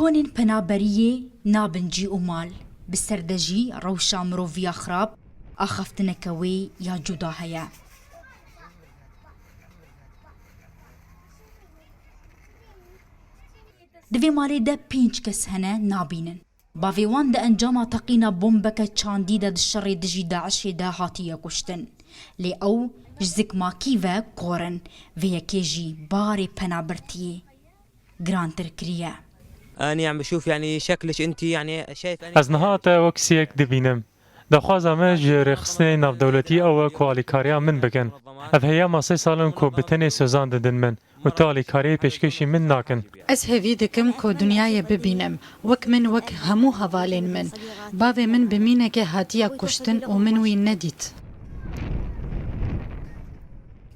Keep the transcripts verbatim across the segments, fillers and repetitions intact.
Konên penaberiyê nabin cî û mal, bi ser de jî rewşa miroviya xirab, axaftineke wê ya cuda heye. Di vê malê de pênc kes hene nabînin. Bavê wan di encama teqîna bombeke çandî de di şerê dijî DAIŞê de hatiye kuştin. Lê ew ji zikmakî ve kor in, vê yekê jî barê penabirtiyê girantir kiriye. أني عم بشوف يعني شكلك أنت يعني شايف أني Ez niha te wek siyek dibînim. Daxwaza me ji rêxistinên navdewletî ew e ku alîkariya min bikin. Ev heyama sê sal in ku bi tenê sozan didin min û tu alîkariyê pêşkêşî min nakin. Ez hêvî dikim ku dinyayê bibînim, wek min, wek hemû hevalên min. Bavê min bi mînekê hatiye kuştin û min wî nedît.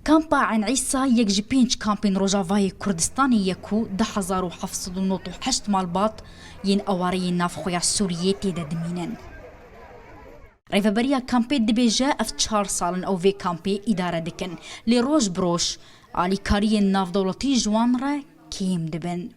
Kampa Eyn Îsa yek ji pênc kampên Rojavayê Kurdistanê ye ku du hezar û heft sed û nod û heşt malbat yên awareyên navxweya Sûriyê tê de dimînin. Rêveberiya kampê dibêje ev çar sal in ew vê kampê îdare dikin, lê roj bi roj alîkariyên navdewletî ji wan re kêm dibin.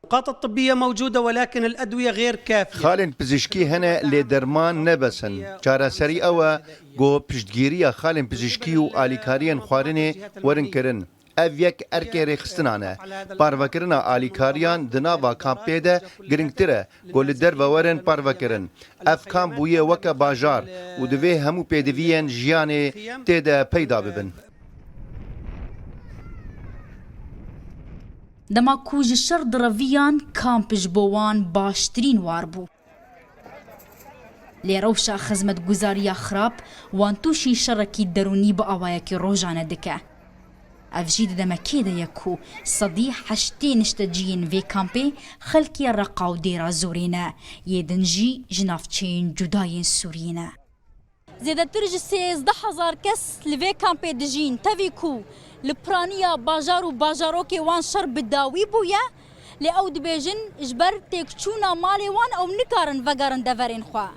النقاط الطبية موجودة، ولكن الأدوية غير كافية. Xalên pizîşkî hene, lê derman ne bes in. Çareserî ew e ku piştgiriya xalên pizîşkî û alîkariyên xwarinê werin kirin. Ev yek erkê rêxistinan e. Parvekirina alîkariyan di nava kampê de giringtir e ku li derve werin parvekirin. Ev kamp bûye weke bajar û divê hemû pêdiviyên jiyanê tê de peyda bibin. Dema ku ji şer direviyan, kamp ji bo wan baştirîn war bû. Lê rewşa xizmetguzariya xirab wan tûşî şerekî derûnî bi awayekî rojane dike. Ev jî di demekê de ye ku sedî heştê nişteciyên vê kampê xelkê Reqa û Dêra Zorê ne, yê din jî ji navçeyên cuda yên Sûriyê ne. Zêdetir ji sêzdeh hezar kes li vê kampê dijîn, tevî ku li piraniya bajar û bajarokê wan şer bi dawî bûye, lê ew dibêjin, ji ber têkçûna malê wan ew nikarin vegerin deverên xwe.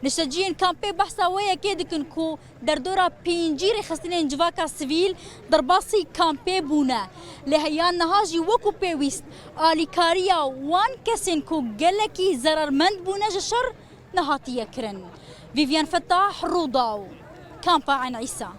Nişteciyên kampê behsa wê yekê dikin ku derdora pêncî rêxistinên civaka sivîl derbasî kampê bûne, lê heya niha jî wekû pêwîst alîkariya wan kesên ku gelekî zerermend bûne ji şer nehatiye kirin. Vivian Fettah, Rûdaw, Kampa Eyn Îsa.